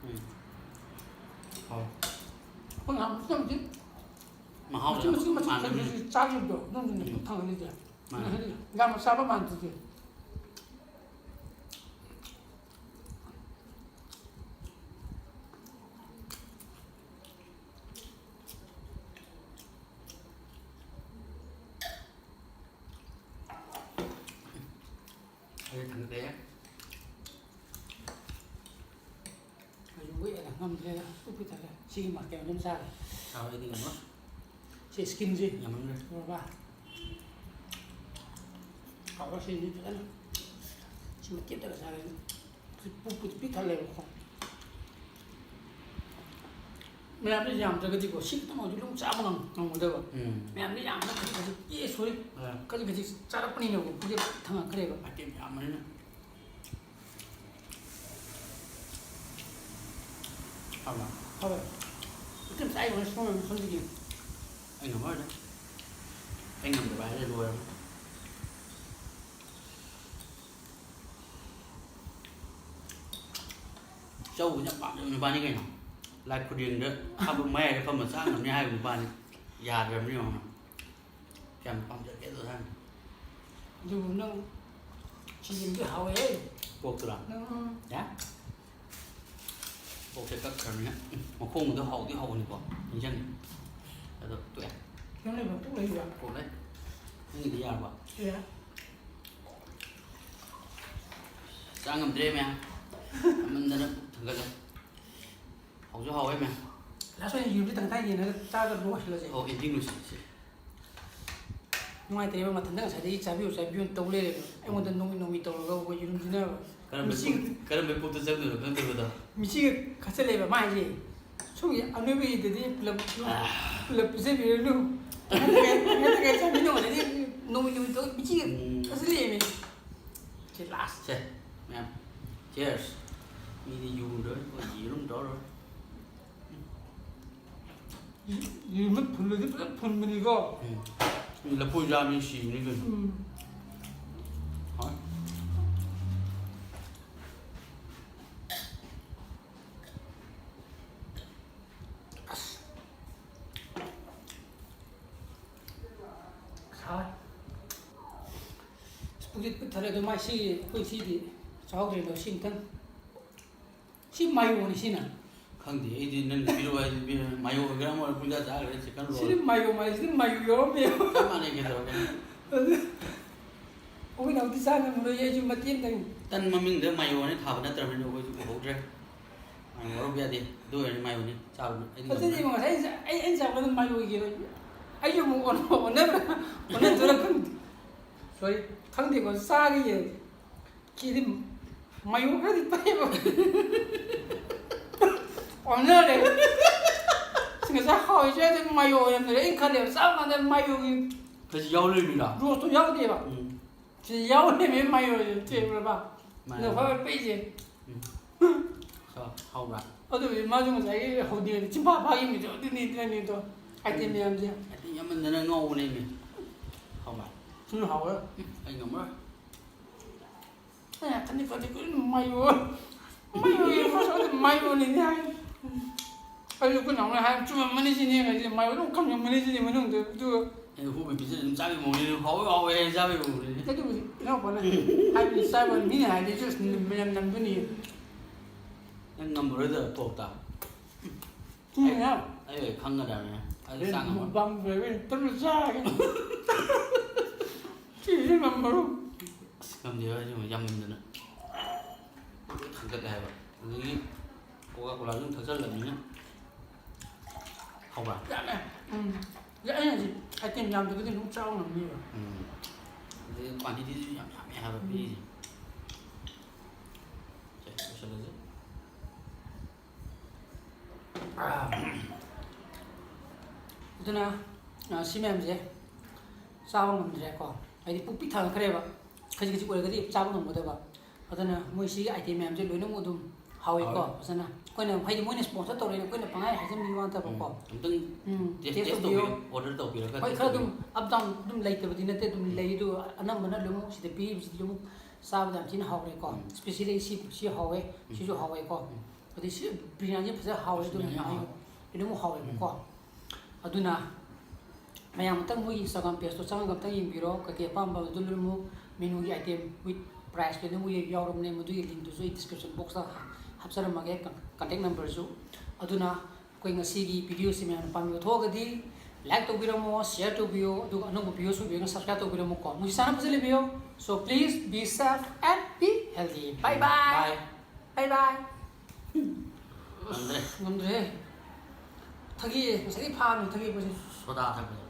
ꯎꯝ꯫ ꯍꯥꯎ꯫ ꯑꯩꯈꯣꯏ ꯉꯥꯏꯍꯥꯛ ꯃꯆꯤꯠ ꯃꯆꯤꯠ ꯃꯍꯥꯎꯗ ꯃꯆꯤꯠ ꯃꯆꯤꯠ ꯃꯆꯤꯠ ꯃꯥꯟꯅꯕꯅꯦ꯫ ꯈꯔ ꯈꯔ ꯆꯥꯈꯤꯕꯗꯣ, ꯑꯗꯨꯅꯅꯦ ꯎꯝ꯫ ꯄꯨꯛ ꯊꯟꯒꯠꯂꯤꯁꯦ꯫ ꯃꯥꯅꯦ꯫ ꯍꯥꯏꯗꯤ ꯌꯥꯝꯅ ꯆꯥꯕ ꯃꯥꯟꯗ꯭ꯔꯤꯁꯦ꯫ ꯑꯩ ꯊꯥꯡꯒꯠꯂꯛꯑꯦ꯫ ꯑꯩꯁꯨ ꯋꯦꯠ ꯉꯝꯗ꯭ꯔꯦꯗ, ꯄꯨꯛ ꯄꯤꯛ ꯊꯜꯂꯦ꯫ ꯁꯤꯒꯤ ꯃꯥꯔꯀꯦꯠ ꯑꯗꯨꯝ ꯆꯥꯔꯦ꯫ ꯆꯥꯎ, ꯑꯩꯗꯤ ꯉꯝꯃꯣꯏ꯫ ꯁꯤ ꯁ꯭ꯀꯤꯟꯁꯦ ꯌꯥꯝꯃꯟꯈ꯭ꯔꯦ꯫ ꯎꯔꯕ? ꯍꯥꯎꯕ ꯁꯤꯗꯤ ꯐꯖꯅ ꯁꯤ ꯃꯇꯦꯛ ꯑꯃꯇꯒ ꯆꯥꯔꯦ꯫ ꯄꯨꯛ ꯄꯤꯛ ꯊꯜꯂꯦꯕꯀꯣ꯫ ꯃꯌꯥꯝꯗꯤ ꯌꯥꯝꯗ꯭ꯔꯒꯗꯤꯀꯣ, ꯁꯤ ꯈꯤꯇꯪ ꯑꯣꯏꯔꯁꯨ ꯑꯗꯨꯝ ꯆꯥꯕ ꯉꯝ-, ꯉꯝꯒꯗꯕ꯫ ꯎꯝ꯫ ꯃꯌꯥꯝꯗꯤ ꯌꯥꯝꯅ ꯈꯖꯤꯛ ꯈꯖꯤꯛ, ꯑꯦ, ꯁꯣꯔꯤ, ꯑꯥ꯫ ꯈꯖꯤꯛ ꯈꯖꯤꯛ ꯆꯥꯔꯛꯄꯅꯤꯅꯀꯣ, ꯄꯨꯛꯁꯦ ꯊꯪꯉꯛꯈ꯭ꯔꯦꯕ꯫ ꯑꯥꯏꯇꯦꯝ ꯌꯥꯝꯕꯅꯤꯅ꯫ ꯍꯥꯎꯕ꯭ꯔꯥ? ꯍꯥꯎꯋꯦ꯫ ꯏꯆꯝ ꯆꯥꯏꯕ ꯁꯣꯝ ꯁꯣꯝꯗꯒꯤ꯫ ꯑꯩ ꯉꯝꯃꯔꯣꯏꯗ꯫ ꯑꯩ ꯉꯝꯗꯕ ꯍꯥꯏꯔꯦ ꯂꯣꯏꯔꯦ꯫ ꯆꯧꯕꯁꯦ ꯌꯥꯝ ꯄꯥꯝꯖꯕ ꯅꯨꯄꯥꯅꯤ ꯀꯩꯅꯣ꯫ ꯂꯥꯏ ꯈꯨꯗꯦꯡꯗ ꯍꯥꯞꯄ ꯃꯌꯥꯏꯗ ꯐꯝꯃ ꯆꯥ ꯉꯝꯅꯤ ꯍꯥꯏꯕ ꯅꯨꯄꯥꯅꯤ꯫ ꯌꯥꯗ꯭ꯔꯕꯅꯤ ꯌꯦꯡꯉꯣ꯫ ꯀꯌꯥꯝ ꯄꯥꯝꯖꯒꯦ ꯑꯗꯣ ꯍꯥꯏꯅ꯫ ꯑꯗꯨꯕꯨ ꯅꯪ ꯁꯤꯁꯤꯃꯗꯤ ꯍꯥꯎꯋꯦꯍꯦ꯫ ꯄꯣꯛꯇꯨꯔꯥ? ꯎꯝ꯫ ꯌꯥ? ꯄꯣꯛꯁꯦ ꯀꯛꯈ꯭ꯔꯕꯅꯤꯅ, ꯎꯝ, ꯃꯈꯣꯡꯗꯣ ꯍꯥꯎꯗꯤ ꯍꯥꯎꯕꯅꯤꯀꯣ, ꯅꯤꯡꯁꯤꯡꯉꯦ꯫ ꯑꯗꯣ ꯇꯣꯛꯑꯦ꯫ ꯅꯪ ꯂꯩꯕ꯭ꯔꯣ? ꯄꯨꯛ ꯂꯩꯕ꯭ꯔꯣ? ꯄꯣꯛ ꯂꯩ꯫ ꯅꯪꯒꯤꯗꯤ ꯌꯥꯔꯕꯣ? ꯌꯥ꯫ ꯆꯥ ꯉꯝꯗ꯭ꯔꯦ ꯃꯌꯥꯝ꯫ ꯌꯥꯝꯃꯟꯗꯅ ꯄꯨꯛ ꯍꯦꯟꯒꯠꯂꯦ꯫ ꯍꯥꯎꯁꯨ ꯍꯥꯎꯋꯦ ꯃꯌꯥꯝ꯫ ꯂꯥꯁ ꯑꯣꯏꯅ ꯌꯦꯔꯨꯝꯁꯦ ꯇꯪꯈꯥꯏ ꯌꯦꯟꯅꯔꯒ ꯆꯥꯔꯒ ꯂꯣꯏꯁꯤꯜꯂꯁꯦ꯫ ꯑꯣ, ꯑꯦꯟꯗꯤꯡ ꯂꯣꯏꯁꯤꯜꯂꯁꯦ꯫ ꯅꯨꯡꯉꯥꯏꯇ꯭ꯔꯦꯕ, ꯃꯊꯟꯇ ꯉꯁꯥꯏꯗꯒꯤ ꯆꯥꯕꯤꯌꯨ ꯆꯥꯕꯤꯌꯨꯅ ꯇꯧ ꯂꯩꯔꯦꯕ꯫ ꯑꯩꯉꯣꯟꯗ ꯅꯣꯡꯃꯩ ꯅꯣꯡꯃꯩ ꯇꯧꯔꯒ ꯑꯩꯈꯣꯏ ꯌꯦꯔꯨꯝꯁꯤꯅ ꯀꯔꯝꯕ ꯃꯤꯆꯤꯒ ꯄꯨꯛ-, ꯀꯔꯝꯕ ꯄꯨꯛꯇ ꯆꯪꯗꯣꯏꯅꯣ ꯈꯪꯗꯕꯗꯣ꯫ ꯃꯤꯆꯤꯒ ꯈꯠꯆꯜꯂꯦꯕ ꯃꯥ ꯍꯥꯏꯁꯦ꯫ ꯁꯣꯝꯒꯤ ꯑꯅꯣꯏꯕꯒꯤꯗꯗꯤ ꯄꯨꯂꯞ, ꯑꯥ꯫ ꯄꯨꯂꯞ ꯄꯤꯖꯕꯤꯔꯅꯨ꯫ ꯉꯥꯛꯇ ꯀꯩ, ꯉꯥꯛꯇ ꯀꯩ ꯆꯥꯃꯤꯟꯅꯧ ꯍꯥꯏꯗꯤ ꯅꯣꯡꯃꯩ ꯅꯣꯡꯃꯩ ꯇꯧꯔꯒ ꯃꯤꯆꯤꯒ ꯎꯝ꯫ ꯈꯠꯆꯜꯂꯛꯑꯦꯃꯤ꯫ ꯁꯤ ꯂꯥꯁ꯫ ꯁꯦ, ꯃꯌꯥꯝ꯫ Cheers꯫ ꯃꯤꯗꯤ ꯌꯨ ꯂꯣꯏ, ꯑꯩꯈꯣꯏ ꯌꯦꯔꯨꯝ ꯇꯧꯔ ꯂꯣꯏꯔꯦ꯫ ꯌꯦꯔꯨꯝꯗ ꯐꯨꯜꯂꯗꯤ ꯐꯖꯅ ꯐꯨꯟꯕꯅꯤꯀꯣ꯫ ꯎꯝ꯫ ꯃꯤ ꯂꯐꯣꯏ ꯆꯥꯕ ꯃꯤ ꯁꯤꯕꯅꯤ ꯀꯩꯅꯣ꯫ ꯎꯝ꯫ ꯍꯣꯏ꯫ ꯑꯁ꯫ ꯁꯥꯏ꯫ ꯑꯁ, ꯄꯨꯛꯇꯤ ꯄꯤꯛ ꯊꯜꯂꯦ ꯑꯗꯣ ꯃꯥꯏ ꯁꯤ, ꯑꯩꯈꯣꯏ ꯁꯤꯗꯤ ꯆꯥꯍꯧꯗ꯭ꯔꯦ ꯑꯗꯣ ꯁꯤ ꯑꯝꯇꯪ꯫ ꯁꯤ ꯃꯥꯏꯌꯣꯅꯤ ꯁꯤꯅ꯫ ꯈꯪꯗꯦ, ꯑꯩꯗꯤ ꯅꯪ ꯄꯤꯔꯛꯑꯣ ꯍꯥꯏꯗꯤ ꯄꯤꯔꯛꯑꯣ꯫ ꯃꯥꯏꯌꯣ ꯑꯣꯏꯒꯦꯔꯥ ꯑꯃ ꯑꯣꯏꯒꯦꯔꯥ ꯄꯨꯡꯆꯥ ꯆꯥꯈ꯭ꯔꯦ, ꯆꯤꯛꯀꯟ ꯔꯣꯜ꯫ ꯁꯤꯗꯤ ꯃꯥꯏꯌꯣ ꯃꯥꯜꯂꯦ, ꯁꯤꯗꯤ ꯃꯥꯏꯌꯣ ꯌꯥꯎꯔꯝꯃꯦꯕ꯫ ꯆꯞ ꯃꯥꯟꯅꯩ ꯀꯩꯗꯧꯔꯒꯦ? ꯑꯗꯨ ꯑꯩꯈꯣꯏ ꯅꯥꯎꯗꯤ ꯆꯥ ꯉꯝꯃꯔꯣꯏ, ꯑꯩꯁꯨ ꯃꯇꯦꯛ ꯑꯃꯇꯪ꯫ ꯇꯟ ꯃꯃꯤꯡꯗ ꯃꯥꯏꯌꯣꯅꯤ ꯊꯥꯕ ꯅꯠꯇ꯭ꯔꯕꯅꯤꯅ ꯑꯩꯈꯣꯏꯁꯨ ꯎꯍꯧꯗ꯭ꯔꯦ꯫ ꯃꯥꯏꯌꯣ ꯂꯧꯔꯨꯕ ꯌꯥꯗꯦ꯫ ꯑꯗꯨ ꯑꯣꯏꯔꯗꯤ ꯃꯥꯏꯌꯣꯅꯤ ꯆꯥꯕ ꯑꯩꯗꯤ ꯉꯝꯃꯔꯣꯏ꯫ ꯑꯗꯨꯗꯤ ꯉꯁꯥꯏ ꯑꯩ, ꯑꯩ ꯆꯥꯕꯗ ꯃꯥꯏꯌꯣ ꯑꯣꯏꯒꯦꯔꯣꯏ꯫ ꯑꯩꯁꯨ ꯑꯃꯨꯛ ꯑꯣꯟ-, ꯑꯣꯟꯅꯕ꯭ꯔꯥ? ꯑꯣꯟꯅꯗꯣꯏꯔꯥ ꯈꯪꯗꯦ꯫ ꯁꯣꯔꯤ, ꯈꯪꯗꯦꯀꯣ, ꯆꯥꯒꯦ ꯌꯦꯡꯉꯦ꯫ ꯀꯦꯗꯤ ꯃꯥꯏꯌꯣ ꯈꯔꯗꯤ ꯄꯛꯑꯦꯕ꯫ ꯑꯣꯟꯅꯔꯦ꯫ ꯉꯁꯥꯏ ꯍꯥꯎꯏꯁꯦ ꯑꯗꯨꯝ ꯃꯥꯏꯌꯣ ꯑꯣꯏꯔꯝꯗ꯭ꯔꯦ꯫ ꯑꯩꯅ ꯈꯜꯂꯦꯕ ꯆꯥꯕ ꯀꯥꯟꯗ ꯃꯥꯏꯌꯣꯒꯤ ꯀꯩꯁꯨ ꯌꯥꯎ ꯂꯩꯔꯝꯃꯤꯔꯣ? ꯔꯣꯁꯇꯣ ꯌꯥꯎꯗꯦꯕ꯫ ꯎꯝ꯫ ꯁꯤ ꯌꯥꯎ ꯂꯩꯔꯝꯃꯦ ꯃꯥꯏꯌꯣꯁꯦ꯫ ꯆꯦꯛ ꯎꯔꯕ? ꯃꯥꯏꯌꯣ꯫ ꯑꯗꯣ ꯈ꯭ꯋꯥꯏ ꯄꯛꯏꯁꯦ꯫ ꯎꯝ꯫ ꯁꯣ, ꯍꯥꯎꯕ꯭ꯔꯥ? ꯑꯗꯨꯕꯨꯗꯤ ꯃꯥꯁꯨ ꯉꯁꯥꯏꯒꯤ ꯍꯧꯗꯦ ꯆꯤꯝꯐꯥ ꯐꯥꯈꯤꯕꯗꯣ ꯑꯗꯨꯅꯤ, ꯑꯗꯨꯅꯤꯗꯣ꯫ ꯑꯥꯏꯇꯦꯝ ꯃꯌꯥꯝꯁꯦ꯫ ꯑꯥꯏꯇꯦꯝ ꯌꯥꯝꯃꯟꯗꯅ ꯉꯥꯎꯕꯅꯦꯃꯤ꯫ ꯍꯥꯎꯕ꯭ꯔꯥ? ꯁꯤꯅ ꯍꯥꯎꯋꯦ꯫ ꯎꯝ, ꯑꯩ ꯉꯝꯃꯔꯣꯏ꯫ ꯑꯩ ꯈꯟꯗꯤ ꯈꯟꯗꯤ ꯀꯔꯤꯅꯣ ꯃꯥꯏꯌꯣ? ꯃꯥꯏꯌꯣꯒꯤ ꯃꯥꯏꯌꯣꯅꯤꯅꯦ ꯍꯥꯏ꯫ ꯑꯩꯁꯨ ꯑꯩꯈꯣꯏ ꯅꯥꯎꯅ ꯍꯥꯏ, "ꯆꯨꯝꯃꯝꯃꯅꯤ ꯁꯤꯅꯦ," ꯍꯥꯏꯁꯦ, ꯃꯥꯏꯌꯣ ꯑꯗꯨꯝ ꯈꯪꯉꯝꯃꯅꯤ ꯁꯤꯅꯦ ꯃꯅꯨꯡꯗ꯫ ꯑꯗꯨꯒ ꯑꯩꯅ ꯍꯨꯕ ꯄꯤꯖ ꯑꯗꯨꯝ ꯆꯥꯕꯒꯤ ꯃꯑꯣꯡꯅꯤ, ꯍꯥꯎꯋꯦ ꯍꯥꯎꯋꯦ ꯍꯥꯏꯅ ꯆꯥꯕꯒꯤ ꯃꯑꯣꯡꯅꯤ꯫ ꯑꯗꯨꯕꯨꯗꯤ ꯏꯅꯥꯎꯄꯥꯅ ꯍꯥꯏꯕꯗꯤ ꯆꯥꯕ ꯃꯤꯅ ꯍꯥꯏꯗꯤ just ꯃꯅꯝ ꯅꯝꯗꯣꯏꯅꯤ꯫ ꯅꯪ ꯉꯝꯃꯔꯣꯏꯗ ꯄꯣꯛꯇ꯫ ꯎꯝ, ꯑꯩ, ꯌꯥ꯫ ꯑꯩ ꯑꯣꯏ ꯈꯪꯒꯗꯕꯅꯦ꯫ ꯑꯗꯨ ꯑꯦ, ꯆꯥ ꯉꯝꯃꯔꯣꯏ꯫ ꯃꯨꯛꯕꯥꯡ ꯂꯣꯏꯕꯩ ꯇꯞꯅ ꯆꯥꯒꯦ꯫ ꯁꯤꯁꯨ ꯉꯝꯃꯔꯣꯏ꯫ ꯑꯁ, ꯉꯝꯗꯦ, ꯑꯩꯁꯨ ꯌꯥꯝꯃꯟꯗꯅ꯫ ꯊꯥꯡꯒꯠꯂꯦ ꯍꯥꯏꯕ꯫ ꯑꯗꯒꯤ ꯀꯣꯀꯥ ꯀꯣꯂꯥꯁꯨ ꯑꯗꯨꯝ ꯊꯛꯆꯜꯂꯕꯅꯤꯅ ꯍꯧꯕ꯭ꯔꯥ? ꯌꯥꯝꯃꯦ꯫ ꯎꯝ꯫ ꯑꯩꯅ ꯍꯧꯖꯤꯛ ꯑꯥꯏꯇꯦꯝ ꯌꯥꯝꯗ꯭ꯔꯒꯗꯤ ꯑꯗꯨꯝ ꯆꯥꯕ ꯉꯝꯅꯤꯕ꯫ ꯎꯝ꯫ ꯑꯗꯩ ꯀ꯭ꯋꯥꯟꯇꯤꯇꯤꯁꯨ ꯌꯥꯝ ꯌꯥꯝꯃꯦ ꯍꯥꯏꯕ ꯄꯤꯔꯤꯁꯦ꯫ ꯁꯦ, ꯂꯣꯏꯁꯜꯂꯁꯤ꯫ ꯑꯗꯨꯅ ꯁꯤ ꯃꯌꯥꯝꯁꯦ ꯆꯥꯕ ꯉꯝꯗ꯭ꯔꯦꯀꯣ꯫ ꯍꯥꯏꯗꯤ ꯄꯨꯛ ꯄꯤꯛ ꯊꯥꯡꯒꯠꯈ꯭ꯔꯦꯕ꯫ ꯈꯖꯤꯛ ꯈꯖꯤꯛ ꯑꯣꯏꯔꯒꯗꯤ ꯆꯥꯕ ꯉꯝꯒꯗꯕ꯫ ꯑꯗꯨꯅ ꯃꯣꯏ ꯁꯤꯒꯤ ꯑꯥꯏꯇꯦꯝ ꯃꯌꯥꯝꯁꯦ ꯂꯣꯏꯅꯃꯛ ꯑꯗꯨꯝ ꯍꯥꯎꯋꯦꯀꯣ꯫ ꯍꯥꯎꯋꯦ꯫ ꯐꯖꯅ ꯑꯩꯈꯣꯏꯅ, ꯍꯥꯏꯗꯤ ꯃꯣꯏꯅ ꯁ꯭ꯄꯣꯟꯁꯔ ꯇꯧꯔꯦꯅ ꯑꯩꯈꯣꯏꯅ ꯄꯪꯍꯥꯏ ꯍꯥꯏꯖꯟꯕꯤꯕ ꯋꯥ ꯅꯠꯇꯕꯀꯣ꯫ ꯑꯝꯇꯪ ꯎꯝ, ꯇꯦꯁ ꯇꯦꯁ ꯇꯦꯁ ꯇꯧꯕꯤꯌꯣ꯫ ꯇꯧꯕꯤꯌꯣ꯫ ꯑꯣꯔꯗꯔ ꯇꯧꯕꯤꯔꯒ ꯍꯣꯏ, ꯇꯦꯁ ꯈꯔ ꯑꯗꯨꯝ ꯇꯧꯕꯤꯌꯣ꯫ ꯑꯞ ꯗꯥꯎꯟ ꯑꯗꯨꯝ ꯂꯩꯇꯕꯗꯤ ꯅꯠꯇꯦ, ꯑꯗꯨꯝ ꯂꯩ꯫ ꯑꯗꯨ ꯑꯅꯝꯕꯅ ꯂꯣꯏꯅꯃꯛ ꯁꯤꯗ ꯄꯤꯔꯤꯕꯁꯤꯗꯤ ꯑꯗꯨꯝ ꯆꯥꯕꯗ ꯌꯥꯝ ꯊꯤꯅ ꯍꯥꯎꯔꯦꯀꯣ꯫ ꯎꯝ꯫ ꯏꯁꯄꯤꯁꯤꯌꯦꯜꯂꯤ ꯁꯤ, ꯁꯤ ꯍꯥꯎꯋꯦ, ꯁꯤꯁꯨ ꯍꯥꯎꯋꯦꯀꯣ꯫ ꯑꯗꯩ ꯁꯤ ꯕꯤꯔꯌꯥꯅꯤ ꯐꯖꯅ ꯍꯥꯎꯋꯦ, ꯑꯗꯨꯝ ꯕꯤꯔꯌꯥꯅꯤ ꯍꯥꯎꯋꯦ꯫ ꯂꯣꯏꯅꯃꯛ ꯍꯥꯎꯋꯦꯕꯀꯣ꯫ ꯑꯗꯨꯅ ꯃꯌꯥꯝ ꯑꯝꯇꯪ ꯃꯣꯏꯒꯤ Instagram pageꯇꯣ ꯆꯪꯉꯒ ꯑꯝꯇꯪ ꯌꯦꯡꯕꯤꯔꯣ꯫ ꯀꯩꯀꯩ ꯑꯄꯥꯝꯕ ꯑꯗꯨ ꯂꯣꯏꯅꯃꯛ ꯃꯦꯅꯨꯒꯤ ꯑꯥꯏꯇꯦꯝ with price ꯂꯣꯏꯅꯃꯛ ꯌꯥꯎꯔꯕꯅꯦ꯫ ꯃꯗꯨꯒꯤ ꯂꯤꯡꯇꯨꯁꯨ ꯑꯩ ꯗꯤꯁꯀ꯭ꯔꯤꯞꯁꯟ ꯕꯣꯛꯁꯇ ꯍꯥꯞꯆꯔꯝꯃꯒꯦ, ꯀꯟꯇꯦꯛ ꯅꯝꯕꯔꯁꯨ꯫ ꯑꯗꯨꯅ ꯑꯩꯈꯣꯏ ꯉꯁꯤꯒꯤ ꯚꯤꯗꯤꯑꯣꯁꯤ ꯃꯌꯥꯝꯅ ꯄꯥꯝꯕꯤꯕ ꯊꯣꯛꯑꯒꯗꯤ ꯂꯥꯏꯛ ꯇꯧꯕꯤꯔꯝꯃꯣ, ꯁꯤꯌꯔ ꯇꯧꯕꯤꯌꯣ, ꯑꯗꯨꯒ ꯑꯅꯧꯕ ꯚꯤꯗꯤꯑꯣꯁꯨ ꯌꯦꯡꯉꯒ ꯁꯕꯁꯀ꯭ꯔꯥꯏꯕ ꯇꯧꯕꯤꯔꯝꯃꯨꯀꯣ꯫ ꯃꯨꯖꯤ ꯆꯥꯅ ꯐꯖꯅ ꯂꯩꯕꯤꯌꯣ꯫ So please be safe and be healthy. Bye bye. Bye. Bye bye. ꯉꯝꯗ꯭ꯔꯦ꯫ ꯉꯝꯗ꯭ꯔꯦ꯫ ꯊꯛꯏ, ꯉꯁꯥꯏꯗꯒꯤ ꯐꯥꯔꯃꯤ ꯊꯛꯏ ꯑꯩꯈꯣꯏꯁꯦ꯫ ꯁꯣꯗꯥ ꯊꯛꯄꯁꯦ꯫